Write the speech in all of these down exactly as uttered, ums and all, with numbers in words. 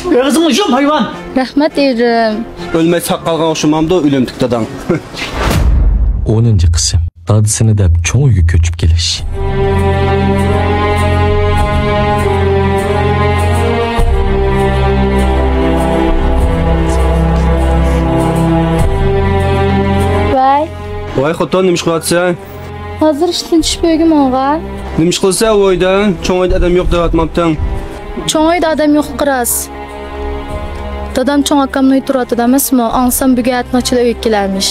ئېغىزىڭنى يۇم، ھايۋان! رەھمەت، ئېرىم. ئۆلمەي ساق قالغان ئوخشىمامدۇ ئۆلۈمتۈك داداڭ؟ ئونىنچى قىسىم. دادىسىنى دەپ چوڭ ئۆيگە كۆچۈپ كېلىش. ۋاي. ۋاي خوتۇن، نېمە ئىش قىلىۋاتىسەن؟ ھازىر ئىشتىن چۈشۈپ ئۆيگە ماڭغان. نېمە ئىش قىلىسەن ئۇ ئۆيدە؟ چوڭ ئۆيدە ئادەم يوق دەۋاتمامتىڭ؟ چوڭ ئۆيدە ئادەم يوقلۇقى راست. دادام چوڭ ئاكامنىڭ ئۆيىدە تۇرۇۋاتىدۇ ئەمەسمۇ؟ ئاڭلىسام بۈگۈن ئەتىنىڭ ئىچىدە ئۆيگە كېلەرمىش.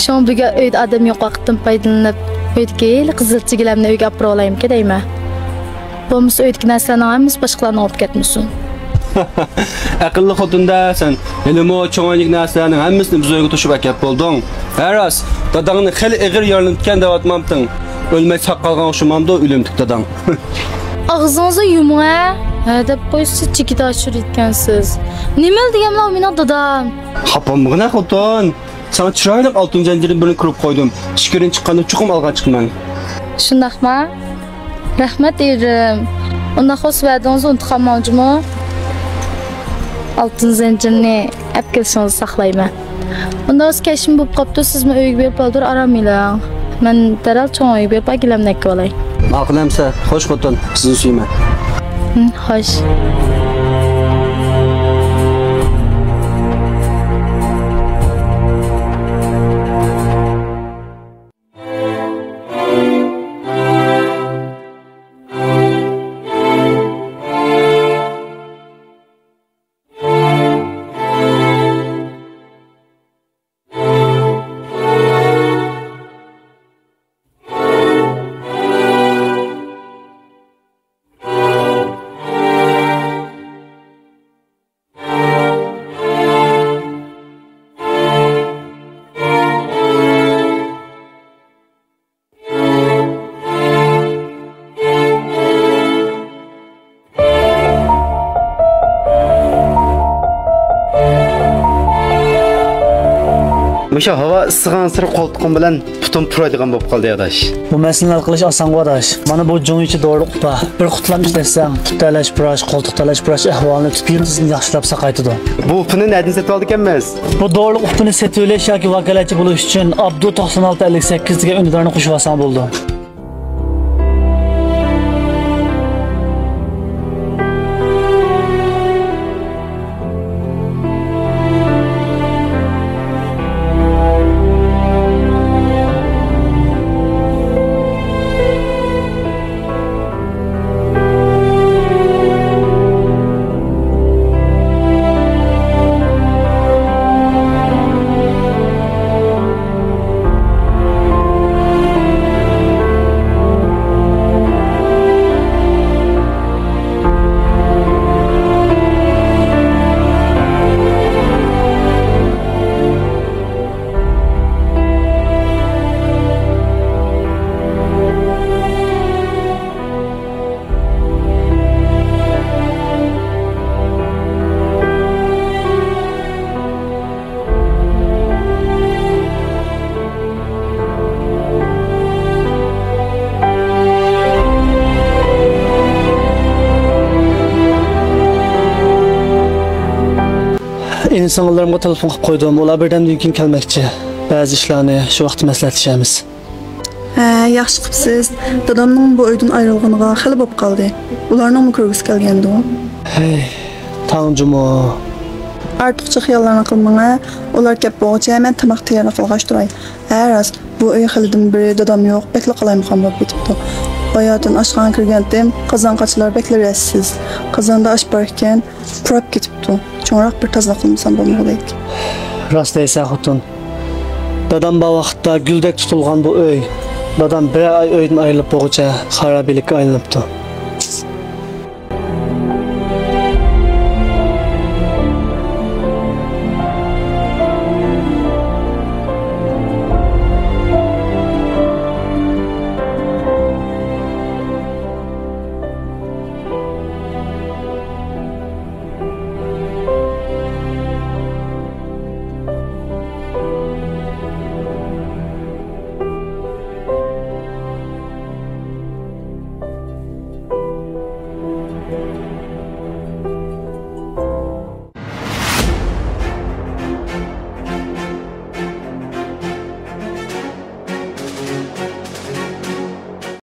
شۇڭا بۈگۈن ئۆيدە ئادەم يوق ۋاقىتتىن پايدىلىنىپ، ئۆيدىكى ھېلىقى زىلچە گىلەمنى ئۆيگە ئاپىرىۋالايمىكىن دەيمەن. بولمىسا ئۆيدىكى نەرسىلەرنىڭ ھەممىسى باشقىلارنىڭ بولۇپ كەتمىسۇن. ئەقىللىق خوتۇن-دە سەن. ھېلىمۇ چوڭ ئۆيدىكى نەرسىلەرنىڭ ھەممىسىنى بىز ئۆيگە توشۇپ ئەكەپ بولدۇڭ. ھە راست، داداڭنى خېلى ئېغىر يارىلىنىپتىكەن دەۋاتمامتىڭ؟ ئۆلمەي ساق قالغان ئوخشىمامدۇ ئۆلۈمتۈك داداڭ؟ ئاغزىڭىزنى يۇمۇڭ ھە. ھە دەپ قويسا چېكىت ئاشۇرىدىكەنسىز. نېمىلا دېگەنلا ئۇ مېنىڭ دادام. خاپا بولمىغىنە خوتۇن. ساڭا چىرايلىق ئالتۇن زەنجىرىم بىرنى كۆرۈپ قويدۇم. ئىچكىرىدىن چىققاندا چوقۇم ئالغان چىقىمەن. شۇنداقما؟ رەھمەت ئېرىم. ئۇنداق بولسا ۋەدىڭىزنى ئۇنتۇپ قالماڭ جۇمۇ. ئالتۇن زەنجىرنى ئەپ كېلىشىڭىزنى ساقلايمەن. ئۇنداق بولسا كەچمۇ بولۇپ قاپتۇ، سىزمۇ ئۆيگە بېرىپ بالدۇر ئارام ئېلىڭ. مەن دەرھال چوڭ ئۆيگە بېرىپ گىلەمنى ئەكىۋالاي. ماقۇل ئەمىسە، خوش خوتۇن، سىزنى سۆيىمەن. ھىم، خوش. مۇشۇ ھاۋا ئىسسىغانسېرى قولتۇقۇم بىلەن پۇتۇم پۇرايدىغان بولۇپ قالدى، ئاداش. بۇ مەسىلىنى ھەل قىلىش ئاسانغۇ، ئاداش. مانا بۇ جۇڭيىچى دورىلىق ئۇپا. بىر قۇتىلام ئىشلەتسەڭ، پۇت تەرلەش پۇراش، قولتۇق تەرلەش پۇراش ئەھۋالىنى تۈپتىن ياخشىلاپ ساقايتىدۇ. بۇ ئۇپىنى نەدىن سېتىۋالىدىكەنمىز؟ بۇ دورىلىق ئۇپىنى سېتىۋېلىش ياكى ۋاكالەتچى بولۇش ئۈچۈن ئابدۇ توقسان ئالتە ئەللىك سەككىز دېگەن ئۈندىدارنى قوشۇۋالساڭ بولىدۇ. ئىنى-سىڭىللىرىمغا تېلېفون قىلىپ قويدۇم، ئۇلار بىردەمدىن كېيىن كەلمەكچى. بەزى ئىشلارنى شۇ ۋاقىتتا مەسلىھەتلىشەرمىز. ھە، ياخشى قىپسىز. دادامنىڭ بۇ ئۆيدىن ئايرىلغىنىغا خېلى بوپ قالدى. ئۇلارنىڭمۇ كۆرگۈسى كەلگەندۇ؟ ھەي، تاڭ جۇمۇ. ئارتۇقچە خىياللارنى قىلماڭ ھە. ئۇلار كەپ بولغۇچە مەن تاماق تەييارلىق قىلغاچ تۇراي. ھە راست، بۇ ئۆي خېلىدىن بېرى دادام يوق، بەكلا قالايمىقان بولۇپ كېتىپتۇ. باياتىن ئاشخانىغا كىرگەنتىم، قازان-قاچىلار بەكلا رەتسىز. قازاندا ئاش بار ئىكەن، پۇراپ كېتىپتۇ. چوڭراق بىر تازىلاپ قىلمىسام بولمىغۇدەك. راست دەيسەن خوتۇن. دادام بار ۋاقىتتا گۈلدەك تۇتۇلغان بۇ ئۆي. دادام بىرەر ئاي ئۆيدىن ئايرىلىپ بولغۇچە خارابىلىككە ئايلىنىپتۇ.